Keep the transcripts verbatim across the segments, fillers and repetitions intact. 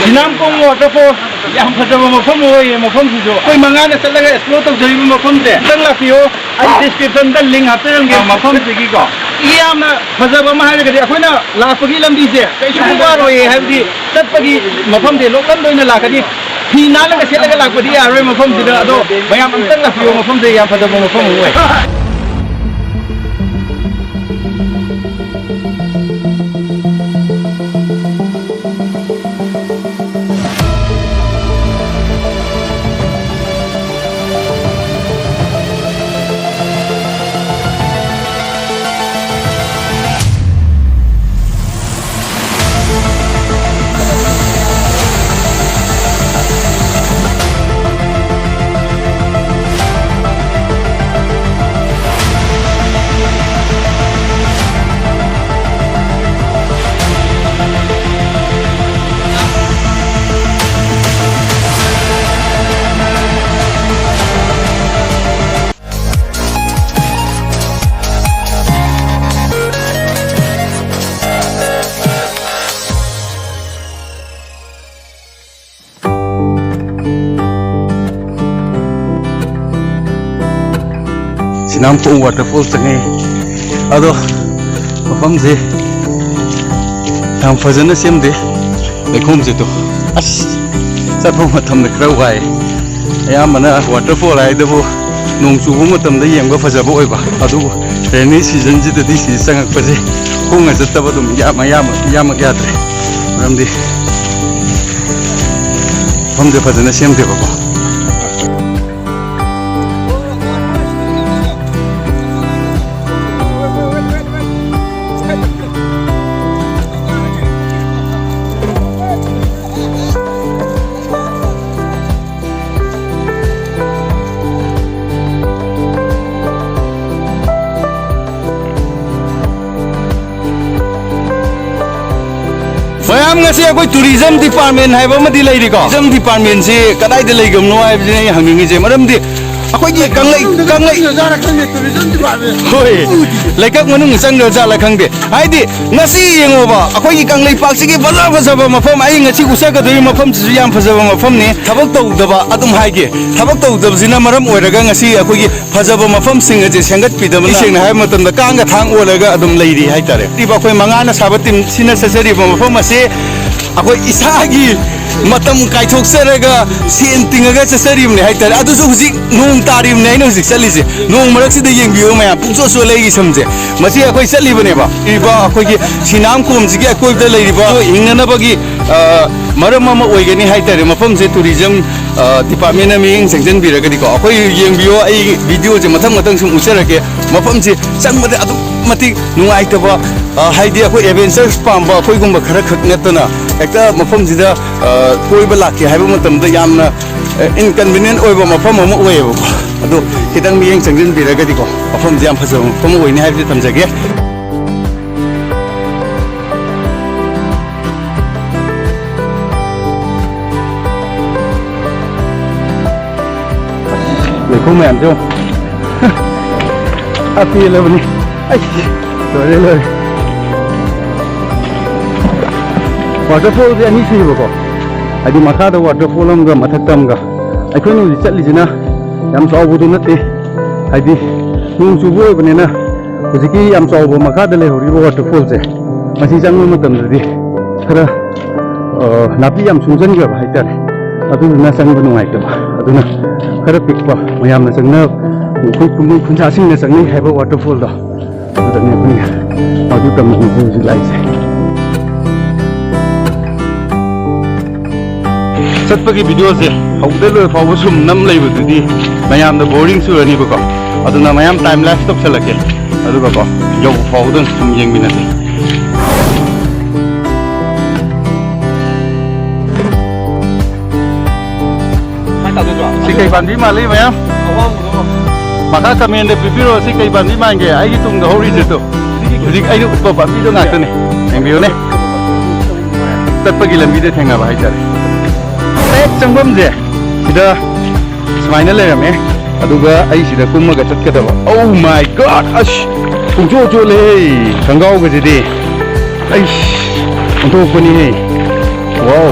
ꯁꯤꯅꯥꯝꯀꯣꯡ waterfall ꯌꯥꯝ ꯐꯖꯕ ꯃꯐꯝ ꯑꯣꯏꯌꯦ꯫ ꯃꯐꯝꯁꯤꯁꯨ ꯑꯩꯈꯣꯏ ꯃꯉꯥꯅ ꯆꯠꯂꯒ explore ꯇꯧꯖꯔꯤꯕ ꯃꯐꯝꯁꯦ ꯑꯝꯇꯪ ꯂꯥꯛꯄꯤꯌꯨ꯫ ꯑꯩ description ꯗ link ꯍꯥꯞꯆꯔꯝꯒꯦ꯫ ꯑ, ꯃꯐꯝꯁꯤꯒꯤꯀꯣ ꯌꯥꯝꯅ ꯐꯖꯕ ꯑꯃ ꯍꯥꯏꯔꯒꯗꯤ ꯑꯩꯈꯣꯏꯅ ꯂꯥꯛꯄꯒꯤ ꯂꯝꯕꯤꯁꯦ ꯀꯩꯁꯨ ꯋꯥꯔꯣꯏꯌꯦ, ꯍꯥꯏꯕꯗꯤ ꯆꯠꯄꯒꯤ ꯃꯐꯝꯁꯦ ꯂꯣꯀꯜꯗ ꯑꯣꯏꯅ ꯂꯥꯛꯀꯅꯤ꯫ ꯐꯤ ꯅꯥꯜꯂꯒ ꯁꯦꯠꯂꯒ ꯂꯥꯛꯄꯗꯤ ꯌꯥꯔꯣꯏ ꯃꯐꯝꯁꯤꯗ꯫ ꯑꯗꯣ ꯃꯌꯥꯝ ꯑꯝꯇꯪ ꯂꯥꯛꯄꯤꯌꯣ, ꯃꯐꯝꯁꯦ ꯌꯥꯝ ꯐꯖꯕ ꯃꯐꯝ ꯑꯃ ꯑꯣꯏ꯫ ꯁꯤꯅꯥꯝꯊꯣꯡ waterfall ꯆꯪꯉꯛꯑꯦ꯫ ꯑꯗꯣ ꯃꯐꯝꯁꯦ ꯌꯥꯝ ꯐꯖꯅ ꯁꯦꯝꯗꯦ꯫ ꯂꯩꯈꯣꯝꯁꯦ ꯇꯨ, ꯑꯁ, ꯆꯠꯄ ꯃꯇꯝꯗ ꯈꯔ ꯋꯥꯏ꯫ ꯑꯌꯥꯝꯕꯅ waterfall ꯍꯥꯏꯗꯕꯨ ꯅꯣꯡ ꯆꯨꯕ ꯃꯇꯝꯗ ꯌꯦꯡꯕ ꯐꯖꯕ ꯑꯣꯏꯕ, ꯑꯗꯨꯕꯨ rainy season ꯁꯤꯗꯗꯤ ꯁꯤ ꯆꯪꯉꯛꯄꯁꯦ ꯈꯣꯡꯅ ꯆꯠꯇꯕ ꯑꯗꯨꯝ ꯌꯥꯝ, ꯑꯌꯥꯝꯕ, ꯏꯌꯥꯃꯛ ꯌꯥꯗ꯭ꯔꯦ꯫ ꯃꯔꯝꯗꯤ ꯃꯐꯝꯁꯦ ꯐꯖꯅ ꯁꯦꯝꯗꯦꯕꯀꯣ꯫ ꯃꯌꯥꯝ, ꯉꯁꯤ ꯑꯩꯈꯣꯏ tourism department ꯍꯥꯏꯕ ꯑꯃꯗꯤ ꯂꯩꯔꯤꯀꯣ꯫ Tourism department ꯁꯤ ꯀꯗꯥꯏꯗ ꯂꯩꯒꯕꯅꯣ ꯍꯥꯏꯕꯁꯤꯅꯦ ꯑꯩ ꯍꯪꯅꯤꯡꯉꯤꯁꯦ꯫ ꯃꯔꯝꯗꯤ ꯑꯩꯈꯣꯏꯒꯤ ꯀꯪꯂꯩ, ꯀꯪꯂꯩ꯫ ꯆꯪꯉꯤꯔ ꯖꯥꯠꯂ ꯈꯪꯗꯦ, tourism department꯫ ꯍꯣꯏ, ꯂꯩꯀꯛ ꯃꯅꯨꯡ ꯆꯪꯈ꯭ꯔ ꯖꯥꯠꯂ ꯈꯪꯗꯦ꯫ ꯍꯥꯏꯗꯤ ꯉꯁꯤ ꯌꯦꯡꯉꯣꯕ, ꯑꯩꯈꯣꯏꯒꯤ ꯀꯪꯂꯩꯄꯥꯛꯁꯤꯒꯤ ꯐꯖ ꯐꯖꯕ ꯃꯐꯝ, ꯑꯩ ꯉꯁꯤ ꯎꯠꯆꯒꯗꯧꯔꯤꯕ ꯃꯐꯝꯁꯤꯁꯨ ꯌꯥꯝ ꯐꯖꯕ ꯃꯐꯝꯅꯤ꯫ ꯊꯕꯛ ꯇꯧꯗꯕ ꯑꯗꯨꯝ ꯍꯥꯏꯒꯦ, ꯊꯕꯛ ꯇꯧꯗꯕꯁꯤꯅ ꯃꯔꯝ ꯑꯣꯏꯔꯒ ꯉꯁꯤ ꯑꯩꯈꯣꯏꯒꯤ ꯐꯖꯕ ꯃꯐꯝꯁꯤꯡ ꯑꯁꯦ ꯁꯦꯝꯒꯠꯄꯤꯗꯕꯅ, ꯁꯦꯡꯅ ꯍꯥꯏꯕ ꯃꯇꯝꯗ, ꯀꯥꯡꯒ ꯊꯥꯡ ꯑꯣꯜꯂꯒ ꯑꯗꯨꯝ ꯂꯩꯔꯤ ꯍꯥꯏꯇꯥꯔꯦ꯫ ꯑꯩꯈꯣꯏ ꯃꯉꯥꯅ ꯁꯥꯕ team ꯁꯤꯅ ꯆꯠꯆꯔꯤꯕ ꯃꯐꯝ ꯑꯁꯤ ꯑꯩꯈꯣꯏ ꯏꯁꯥꯒꯤ ꯃꯇꯝ ꯀꯥꯏꯊꯣꯛꯆꯔꯒ ꯁꯦꯟ ꯇꯤꯡꯉꯒ ꯆꯠꯆꯔꯤꯕꯅꯦ ꯍꯥꯏꯇꯥꯔꯦ꯫ ꯑꯗꯨꯁꯨ ꯍꯧꯖꯤꯛ ꯅꯣꯡ ꯇꯥꯔꯤꯕꯅꯦ, ꯑꯩꯅ ꯍꯧꯖꯤꯛ ꯆꯠꯂꯤꯁꯦ꯫ ꯅꯣꯡ ꯃꯔꯛꯁꯤꯗ ꯌꯦꯡꯕꯤꯌꯨ ꯃꯌꯥꯝ, ꯄꯨꯡꯆꯣꯠ ꯆꯣꯠꯂꯦ ꯑꯩꯒꯤ ꯁꯝꯁꯦ꯫ ꯃꯁꯤ ꯑꯩꯈꯣꯏ ꯆꯠꯂꯤꯕꯅꯦꯕ꯫ ꯏꯕ ꯑꯩꯈꯣꯏꯒꯤ ꯁꯤꯅꯥꯝ ꯀꯣꯝꯁꯤꯒꯤ ꯑꯀꯣꯏꯕꯗ ꯂꯩꯔꯤꯕ ꯍꯤꯡꯅꯅꯕꯒꯤ, ꯑ, ꯃꯔꯝ ꯑꯃ ꯑꯣꯏꯒꯅꯤ ꯍꯥꯏꯇꯥꯔꯦ꯫ ꯃꯐꯝꯁꯦ tourism, ꯑ, departmentꯅ ꯃꯤꯠꯌꯦꯡ ꯆꯪꯁꯤꯟꯕꯤꯔꯒꯗꯤꯀꯣ, ꯑꯩꯈꯣꯏ ꯌꯦꯡꯕꯤꯌꯣ, ꯑꯩ videoꯁꯦ ꯃꯊꯪ ꯃꯊꯪ ꯁꯨꯝ ꯎꯠꯆꯔꯛꯀꯦ꯫ ꯃꯐꯝꯁꯦ ꯆꯪꯕꯗ ꯑꯗꯨꯛ ꯃꯇꯤꯛ ꯅꯨꯡꯉꯥꯏꯇꯕ, ꯑ, ꯍꯥꯏꯗꯤ ꯑꯩꯈꯣꯏ adventures ꯄꯥꯝꯕ ꯑꯩꯈꯣꯏꯒꯨꯝꯕ ꯈꯔ ꯈꯛ ꯅꯠꯇꯅ ꯍꯦꯛꯇ ꯃꯐꯝꯁꯤꯗ, ꯑ, ꯀꯣꯏꯕ ꯂꯥꯛꯀꯦ ꯍꯥꯏꯕ ꯃꯇꯝꯗ ꯌꯥꯝꯅ, ꯑ, inconvenient ꯑꯣꯏꯕ ꯃꯐꯝ ꯑꯃ ꯑꯣꯏꯌꯦꯕꯀꯣ꯫ ꯑꯗꯣ ꯈꯤꯇꯪ ꯃꯤꯠꯌꯦꯡ ꯆꯪꯁꯤꯟꯕꯤꯔꯒꯗꯤꯀꯣ, ꯃꯐꯝꯁꯦ ꯌꯥꯝ ꯐꯖꯕ ꯃꯐꯝ ꯑꯣꯏꯅꯤ ꯍꯥꯏꯕꯁꯤ ꯊꯝꯖꯒꯦ꯫ ꯂꯩꯈꯣꯝ ꯃꯌꯥꯝꯁꯦ ꯌꯦꯡꯉꯣ꯫ ꯑꯄꯦꯜꯂꯕꯅꯤ꯫ ꯑꯩꯁ, ꯂꯣꯏꯔꯦ, ꯂꯣꯏꯔꯦ꯫ Waterfallꯁꯦ ꯑꯅꯤ ꯁꯨꯏꯕꯀꯣ, ꯍꯥꯏꯗꯤ ꯃꯈꯥꯗ waterfall ꯑꯃꯒ ꯃꯊꯛꯇ ꯑꯃꯒ꯫ ꯑꯩꯈꯣꯏꯅ ꯍꯧꯖꯤꯛ ꯆꯠꯂꯤꯁꯤꯅ ꯌꯥꯝ ꯆꯥꯎꯕꯗꯨ ꯅꯠꯇꯦ, ꯍꯥꯏꯗꯤ ꯅꯣꯡ ꯆꯨꯕ ꯑꯣꯏꯕꯅꯤꯅ ꯍꯧꯖꯤꯛꯀꯤ ꯌꯥꯝ ꯆꯥꯎꯕ ꯃꯈꯥꯗ ꯂꯩꯍꯧꯔꯤꯕ waterfallꯁꯦ, ꯃꯁꯤ ꯆꯪꯕ ꯃꯇꯝꯗꯗꯤ ꯈꯔ, ꯑ, ꯅꯥꯄꯤ ꯌꯥꯝ ꯁꯣꯡꯖꯟꯈ꯭ꯔꯕ ꯍꯥꯏꯇꯥꯔꯦ꯫ ꯑꯗꯨꯗꯨꯅ ꯆꯪꯕ ꯅꯨꯡꯉꯥꯏꯇꯕ꯫ ꯑꯗꯨꯅ ꯈꯔ ꯄꯤꯛꯄ, ꯃꯌꯥꯝꯅ ꯆꯪꯅ-, ꯑꯩꯈꯣꯏ ꯈꯨꯟ-, ꯈꯨꯟꯖꯥꯁꯤꯡꯅ ꯆꯪꯅꯩ ꯍꯥꯏꯕ waterfallꯗꯣ, ꯑꯗꯨꯗꯅꯤ ꯑꯩꯈꯣꯏꯅ ꯃꯗꯨ ꯇꯝꯕ ꯍꯧꯖꯤꯛ ꯂꯥꯛꯏꯁꯦ꯫ ꯆꯠꯄꯒꯤ videoꯁꯦ ꯍꯧꯕꯗꯩ ꯂꯣꯏ ꯐꯥꯎꯕ ꯁꯨꯝ ꯅꯝ ꯂꯩꯕꯗꯨꯗꯤ ꯃꯌꯥꯝꯗ boring ꯆꯨꯔꯅꯤꯕꯀꯣ꯫ ꯑꯗꯨꯅ ꯃꯌꯥꯝ time lapse ꯇꯧꯁꯜꯂꯛꯀꯦ, ꯑꯗꯨꯒꯀꯣ, ꯌꯧꯕ ꯐꯥꯎꯕꯗ ꯁꯨꯝ ꯌꯦꯡꯃꯤꯟꯅꯁꯦ꯫ ꯁꯤ ꯀꯩ ꯄꯥꯝꯕꯤ ꯃꯥꯜꯂꯤ ꯃꯌꯥꯝ? ꯃꯈꯥ commentꯗ ꯄꯤꯕꯤꯔꯛꯑꯣ, ꯁꯤ ꯀꯩ ꯄꯥꯝꯕꯤ ꯃꯥꯟꯒꯦ? ꯑꯩꯒꯤ ꯇꯨꯡꯗ ꯍꯧꯔꯤꯁꯦ ꯇꯨ꯫ ꯍꯧꯖꯤꯛ ꯑꯩꯅ ꯎꯠꯄ ꯄꯥꯝꯕꯤꯗꯣ ꯉꯥꯛꯇꯅꯦ꯫ ꯌꯦꯡꯕꯤꯌꯨꯅꯦ꯫ ꯆꯠꯄꯒꯤ ꯂꯝꯕꯤꯗ ꯊꯦꯡꯅꯕ ꯍꯥꯏꯇꯥꯔꯦ꯫ ꯍꯦꯛ ꯆꯪꯐꯝꯁꯦ ꯁꯤꯗ ꯁꯨꯃꯥꯏꯅ ꯂꯩꯔꯝꯃꯦ꯫ ꯑꯗꯨꯒ ꯑꯩ ꯁꯤꯗ ꯀꯨꯝꯃꯒ ꯆꯠꯀꯗꯕ꯫ Oh my God! ꯑꯁ! ꯄꯨꯡꯆꯣꯠ ꯆꯣꯠꯂꯦꯍꯦ ꯈꯣꯡꯒ꯭ꯔꯥꯎꯒꯁꯤꯗꯤ꯫ ꯑꯩꯁ! ꯑꯣꯟꯊꯣꯛꯄꯅꯤꯍꯦ꯫ Wow!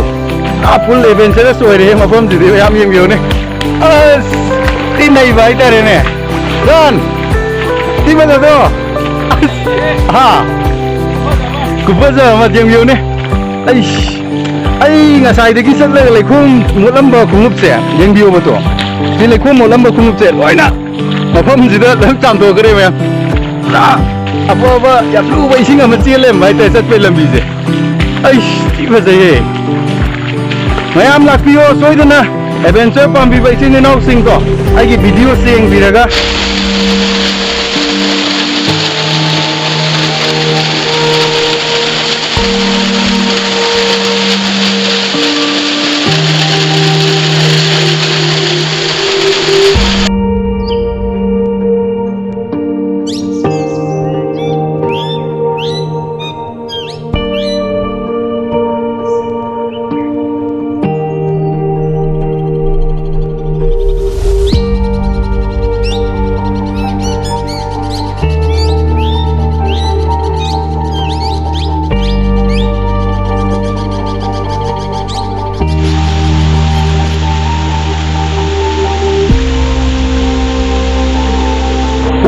ꯄꯨꯔꯥ full adventurous ꯑꯣꯏꯔꯦꯍꯦ ꯃꯐꯝꯁꯤꯗꯤ꯫ ꯌꯥꯝ ꯌꯦꯡꯕꯤꯌꯨꯅꯦ꯫ ꯑꯁ! ꯊꯤ ꯅꯩꯕ ꯍꯥꯏꯇꯥꯔꯦꯅꯦ꯫ ꯖꯥꯟ! ꯊꯤ ꯐꯖꯗ꯭ꯔꯣ? ꯑꯁ! ꯍꯥ! ꯈꯨꯐꯖ ꯑꯃ ꯌꯦꯡꯕꯤꯌꯨꯅꯦ꯫ ꯑꯩꯁ! ꯑꯩ ꯉꯁꯥꯏꯗꯒꯤ ꯆꯠꯂꯒ ꯂꯩꯈꯣꯝ ꯃꯣꯠꯂꯝꯕ ꯈꯣꯡꯎꯞꯁꯦ ꯌꯦꯡꯕꯤꯌꯣꯕ ꯇꯣ꯫ ꯁꯤ ꯂꯩꯈꯣꯝ ꯃꯣꯠꯂꯝꯕ ꯈꯣꯡꯎꯞꯁꯦ ꯂꯣꯏꯅ ꯃꯐꯝꯁꯤꯗ ꯂꯣꯏ ꯆꯥꯝꯊꯣꯛꯈ꯭ꯔꯦ ꯃꯌꯥꯝ꯫ ꯄꯨꯔꯥ ꯑꯐꯕ ꯌꯥꯝ ꯂꯨꯕ ꯏꯁꯤꯡ ꯑꯃ ꯆꯦꯜ ꯂꯩꯔꯝꯕ ꯍꯥꯏꯇꯥꯔꯦ ꯆꯠꯄꯩ ꯂꯝꯕꯤꯁꯦ꯫ ꯑꯩꯁ! ꯊꯤ ꯐꯖꯩꯌꯦ꯫ ꯃꯌꯥꯝ ꯂꯥꯛꯄꯤꯌꯣ ꯁꯣꯏꯗꯅ꯫ Adventure ꯄꯥꯝꯕꯤꯕ ꯏꯆꯤꯟ ꯏꯅꯥꯎꯁꯤꯡꯗꯣ ꯑꯩꯒꯤ video ꯁꯦ ꯌꯦꯡꯕꯤꯔꯒ꯫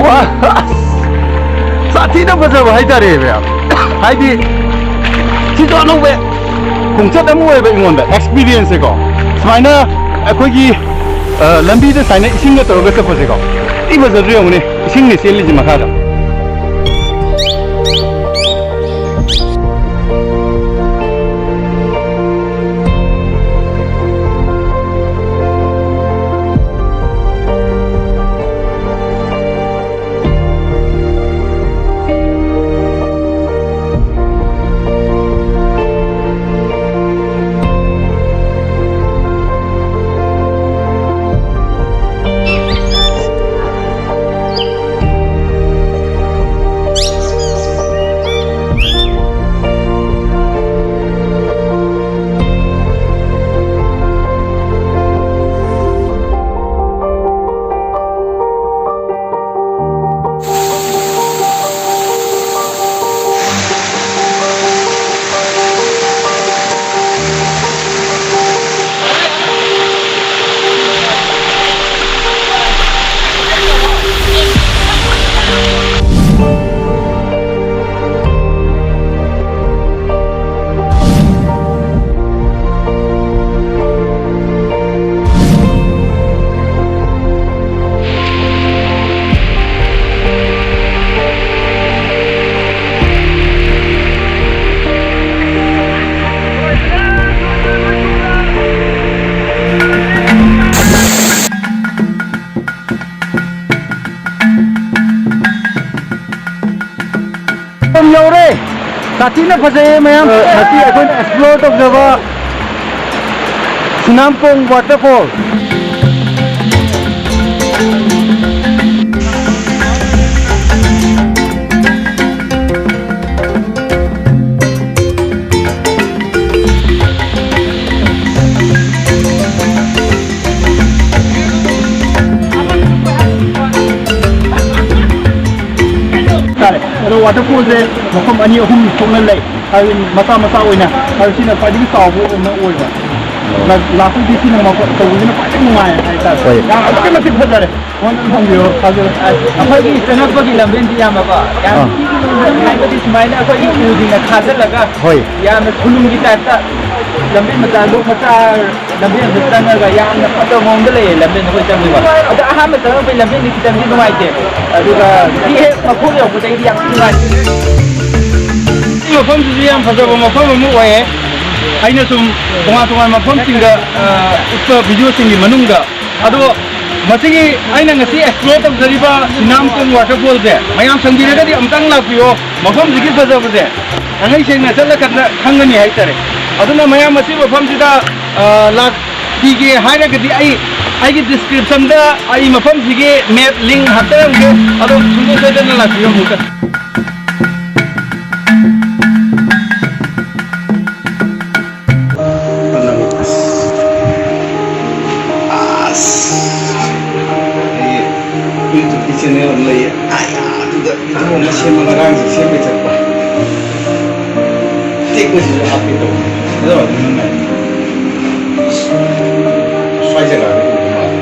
ꯋꯥ! ꯁꯥꯊꯤꯅ ꯐꯖꯕ ꯍꯥꯏꯇꯥꯔꯦ ꯃꯌꯥꯝ꯫ ꯍꯥꯏꯗꯤ ꯁꯤꯁꯨ ꯑꯅꯧꯕ ꯈꯣꯡꯆꯠ ꯑꯃ ꯑꯣꯏꯕ ꯑꯩꯉꯣꯟꯗ experience ꯁꯦꯀꯣ꯫ ꯁꯨꯃꯥꯏꯅ ꯑꯩꯈꯣꯏꯒꯤ, ꯑ, ꯂꯝꯕꯤꯗ ꯁꯨꯃꯥꯏꯅ ꯏꯁꯤꯡꯒ ꯇꯧꯔꯒ ꯆꯠꯄꯁꯦꯀꯣ꯫ ꯊꯤ ꯐꯖꯗ꯭ꯔꯣ ꯌꯦꯡꯉꯨꯅꯦ꯫ ꯏꯁꯤꯡꯅꯦ ꯆꯦꯜꯂꯤꯁꯦ ꯃꯈꯥꯗ꯫ ꯁꯥꯊꯤꯅ ꯐꯖꯩꯌꯦ ꯃꯌꯥꯝ꯫ ꯉꯁꯤ ꯑꯩꯈꯣꯏꯅ ꯑꯦꯛꯁꯄ꯭ꯂꯣꯔ ꯇꯧꯖꯕ ꯁꯤꯅꯥꯝꯀꯣꯡ ꯋꯥꯇꯔꯐꯣꯜ꯫ ꯇꯥꯔꯦ꯫ ꯑꯗꯣ ꯋꯥꯇꯔꯐꯣꯜꯁꯦ ꯃꯐꯝ ꯑꯅꯤ ꯑꯍꯨꯝ ꯊꯣꯛꯅ ꯂꯩ꯫ ꯍꯥꯏꯗꯤ ꯃꯆꯥ ꯃꯆꯥ ꯑꯣꯏꯅ, ꯍꯥꯏꯗꯤ ꯁꯤꯅ ꯈ꯭ꯋꯥꯏꯗꯒꯤ ꯆꯥꯎꯕ ꯑꯣꯏꯅ ꯑꯣꯏꯕ꯫ ꯂꯥꯛꯄꯗꯤ ꯁꯤꯅ ꯃꯐꯝ ꯑꯆꯧꯕꯁꯤꯅ ꯈ꯭ꯋꯥꯏꯗꯒꯤ ꯅꯨꯡꯉꯥꯏ ꯍꯥꯏꯇꯥꯔꯦ꯫ ꯍꯣꯏ꯫ ꯌꯥꯝ ꯑꯗꯨꯛꯀꯤ ꯃꯇꯤꯛ ꯐꯖꯔꯦ꯫ ꯍꯣꯏ, ꯑꯗꯨꯝ ꯊꯝꯕꯤꯔꯣ꯫ ꯊꯥꯖꯔꯦ꯫ ꯑꯩꯈꯣꯏꯒꯤ ꯆꯪꯉꯛꯄꯒꯤ ꯂꯝꯕꯦꯟꯁꯤ ꯌꯥꯝꯅꯀꯣ, ꯌꯥꯝ ꯑꯥ꯫ ꯊꯤꯅ ꯍꯥꯏꯕꯗꯤ ꯁꯨꯃꯥꯏꯅ ꯑꯩꯈꯣꯏꯒꯤ ꯎꯁꯤꯡꯅ ꯈꯥꯖꯤꯜꯂꯒ ꯍꯣꯏ꯫ ꯌꯥꯝꯅ ꯁꯨꯅꯨꯡꯒꯤ ꯇꯥꯏꯞꯇ ꯂꯝꯕꯦꯟ ꯃꯆꯥ, ꯂꯣꯛ ꯃꯆꯥ ꯂꯝꯕꯦꯟꯗ ꯆꯪꯉꯒ ꯌꯥꯝꯅ ꯐꯖꯕ ꯃꯑꯣꯡꯗ ꯂꯩꯌꯦ ꯂꯝꯕꯦꯟ ꯑꯩꯈꯣꯏ ꯆꯪꯉꯤꯕ꯫ ꯑꯗꯣ ꯑꯍꯥꯟꯕ ꯆꯪꯉꯛꯄꯒꯤ ꯂꯝꯕꯦꯟꯗꯤ ꯈꯤꯇꯪꯗꯤ ꯅꯨꯡꯉꯥꯏꯇꯦ, ꯑꯗꯨꯒ ꯁꯤ ꯍꯦꯛ ꯃꯈꯣꯡ ꯌꯧꯔꯛꯄꯗꯒꯤꯗꯤ ꯌꯥꯝ ꯅꯨꯡꯉꯥꯏ꯫ ꯁꯤ ꯃꯐꯝꯁꯤꯁꯨ ꯌꯥꯝ ꯐꯖꯕ ꯃꯐꯝ ꯑꯃ ꯑꯣꯏꯌꯦ꯫ ꯑꯩꯅ ꯁꯨꯝ ꯇꯣꯉꯥꯟ ꯇꯣꯉꯥꯟꯕ ꯃꯐꯝꯁꯤꯡꯗ, ꯑ, ꯎꯠꯄ ꯚꯤꯗꯤꯑꯣꯁꯤꯡꯒꯤ ꯃꯅꯨꯡꯗ ꯑꯗꯣ ꯃꯁꯤꯒꯤ ꯑꯩꯅ ꯉꯁꯤ ꯑꯦꯛꯁꯄ꯭ꯂꯣꯔ ꯇꯧꯖꯔꯤꯕ ꯁꯤꯅꯥꯝꯀꯣꯡ ꯋꯥꯇꯔꯐꯣꯜꯁꯦ ꯃꯌꯥꯝ ꯁꯪꯕꯤꯔꯒꯗꯤ ꯑꯃꯨꯛꯇꯪ ꯂꯥꯛꯄꯤꯌꯣ꯫ ꯃꯐꯝꯁꯤꯒꯤ ꯐꯖꯕꯁꯦ ꯊꯥꯡꯉꯩ ꯁꯦꯡꯅ ꯆꯠꯂꯀꯥꯟꯗ ꯈꯪꯒꯅꯤ ꯍꯥꯏꯇꯥꯔꯦ꯫ ꯑꯗꯨꯅ ꯃꯌꯥꯝ ꯃꯁꯤ ꯃꯐꯝꯁꯤꯗ, ꯑ, ꯂꯥꯛꯄꯤꯒꯦ ꯍꯥꯏꯔꯒꯗꯤ ꯑꯩ ꯑꯩꯒꯤ ꯗꯤꯁꯀ꯭ꯔꯤꯞꯁꯟꯗ ꯑꯩ ꯃꯐꯝꯁꯤꯒꯤ ꯃꯦꯞ ꯂꯤꯡ ꯍꯥꯞꯆꯔꯝꯒꯦ꯫ ꯑꯗꯣ ꯁꯨꯡꯁꯣꯏ ꯁꯣꯏꯗꯅ ꯂꯥꯛꯄꯤꯌꯣ ꯑꯃꯨꯛꯇ꯫ ꯑꯁ꯫ ꯑꯩ YouTubeꯀꯤ channel ꯑꯃ ꯂꯩꯌꯦ꯫ ꯑꯥꯏ, ꯑꯗꯨꯗ video ꯑꯃ ꯁꯦꯝꯃ ꯉꯔꯥꯡꯁꯨ ꯁꯦꯝꯕꯩ ꯆꯠꯄ꯫ ꯇꯦꯛꯄꯁꯤꯁꯨ ꯍꯥꯞꯀꯦ ꯇꯧꯕꯅꯦ꯫ ꯀꯩꯗꯧꯔꯒꯦ ꯅꯪꯅ? ꯁ꯭ꯋꯥꯏ ꯖꯒꯥꯗ ꯎꯕ ꯃꯥꯜꯂꯦ꯫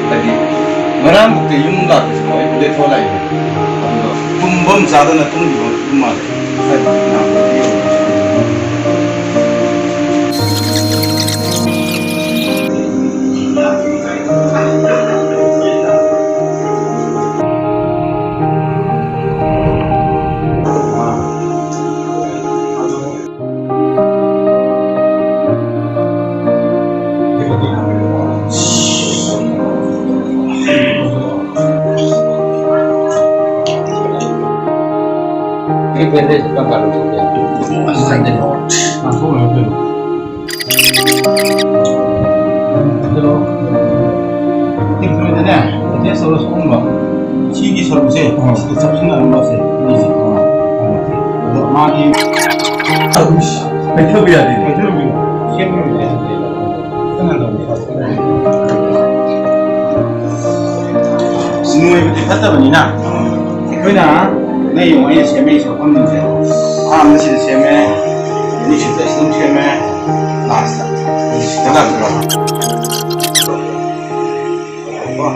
ꯍꯥꯏꯗꯤ ꯉꯔꯥꯡꯃꯨꯛꯇꯤ ꯌꯨꯝ ꯂꯥꯛꯄꯁꯤꯀꯣ ꯑꯩ ꯂꯦꯠꯊꯣꯛꯑ ꯂꯥꯛꯏꯅꯦ꯫ ꯑꯗꯨꯒ ꯇꯨꯝꯐꯝ ꯆꯥꯗꯅ ꯇꯨꯝꯈꯤꯕ ꯃꯥꯜꯂꯦ꯫ Like the Lord. ꯅꯥꯟꯊꯣꯛꯅꯕ ꯀꯩꯅꯣ꯫ ꯑꯗꯨꯗꯣ ꯇꯤꯛꯇꯣꯏꯗꯅꯦ, ꯑꯦꯇꯦꯆ ꯇꯧꯔ ꯁꯣꯛꯍꯟꯕ꯫ ꯁꯤꯒꯤ ꯁꯔꯨꯛꯁꯦ, ꯑꯥ꯫ ꯁꯤꯗ ꯆꯞꯁꯤꯟꯅꯔꯝꯕꯁꯦ, ꯑꯅꯤꯁꯦ꯫ ꯑꯥ꯫ ꯑꯗꯣ ꯃꯥꯒꯤ ꯄꯩꯊꯕ ꯌꯥꯗꯦ꯫ ꯄꯩꯊꯕ ꯌꯥꯗꯦ꯫ ꯁꯦꯝꯕ ꯌꯥꯗꯦ꯫ ꯈꯤꯇꯪ ꯍꯟꯊꯕ꯫ ꯅꯣꯏꯕꯗꯤ ꯐꯠꯇꯕꯅꯤꯅ, ꯑꯩꯈꯣꯏꯅ ꯅꯣꯏ ꯌꯦꯡꯉꯣ, ꯑꯩꯅ ꯁꯦꯝꯃꯛꯏ ꯁꯣꯛꯐꯝꯁꯤꯡꯁꯦ꯫ ꯑꯍꯥꯟꯕ ꯁꯤꯗ ꯁꯦꯝꯃꯦ, ꯑꯅꯤꯁꯨꯕꯗ ꯁꯤꯗ ꯑꯃꯨꯛ ꯁꯦꯝꯃꯦ, ꯂꯥꯁꯇ ꯁꯤꯗ ꯂꯥꯛꯇꯣꯏꯔꯣ? ꯀꯣ?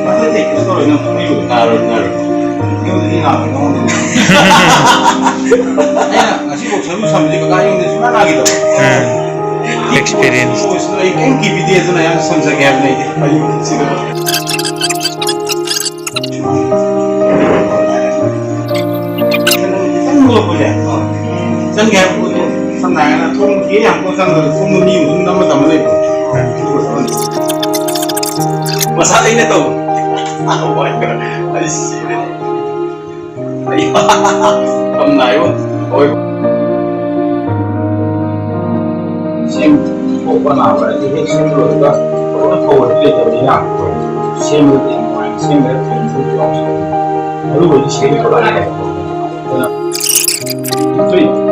ꯑꯗꯨꯗꯤ ꯀꯩꯁꯨ ꯇꯧꯔꯣꯏ, ꯅꯪ ꯐꯨꯔꯤꯕ ꯅꯥꯔꯣꯏ, ꯅꯥꯔꯣꯏ꯫ ꯑꯩꯉꯣꯟꯗꯗꯤ ꯅꯥꯕ ꯅꯉꯣꯟꯗꯗꯤ꯫ ꯑꯩꯅ ꯉꯁꯤꯐꯥꯎ ꯁꯔꯨ ꯁꯝꯕꯁꯦ ꯀꯀꯥ ꯑꯩꯉꯣꯟꯗ ꯁꯨꯡꯅꯥ ꯅꯥꯈꯤꯗꯕ꯫ ꯎꯝ꯫ Experience꯫ ꯑꯩ ꯀꯩꯝ ꯀꯤꯕꯤꯗꯦ, ꯑꯗꯨꯅ ꯌꯥꯝ ꯁꯝꯖꯒꯦ ꯍꯥꯏꯕꯅꯦ ꯑꯩꯗꯤ꯫ ꯑꯩ ꯁꯤꯗ꯫ ꯈꯤꯇꯪ ꯅꯣꯛꯂꯛꯄꯁꯦ, ꯆꯪꯒꯦ ꯍꯥꯏꯕ ꯄꯣꯠꯇꯣ, ꯁꯝꯅ ꯍꯥꯏꯔꯒꯅ ꯊꯣꯡ ꯌꯥꯝ ꯀꯨꯏꯅ ꯆꯪꯗꯕ, ꯊꯣꯡꯗꯣ ꯃꯤ ꯑꯃ ꯁꯨꯝ ꯅꯝꯃ ꯊꯝꯃ ꯂꯩꯕ꯫ ꯃꯁꯥꯗꯩꯅ ꯇꯧꯕ꯫ ꯑꯩ ꯁꯤꯔꯦ꯫ ꯑꯩ ꯌꯥꯝ ꯅꯥꯏꯕ꯫ ꯍꯣꯏ꯫ ꯁꯦꯝ ꯊꯣꯛꯄ ꯅꯥꯕ ꯍꯥꯏꯗꯤ ꯍꯦꯛ ꯁꯦꯝ ꯂꯣꯏꯔꯒ ꯂꯣꯏꯅ ꯐꯧꯔꯗꯤ ꯂꯩꯇꯕꯅꯤꯅ ꯁꯦꯝꯕꯗꯗꯤ ꯌꯥꯝ ꯅꯨꯡꯉꯥꯏ꯫ ꯁꯦꯝꯕꯗ ꯊꯦꯡ ꯊꯣꯛꯄ ꯌꯥꯎꯁꯨ ꯂꯩ꯫ ꯃꯔꯨ ꯑꯣꯏꯗꯤ ꯁꯦꯝꯕ ꯅꯥꯏ꯫ ꯑꯗꯨꯅ ꯑꯩꯈꯣꯏ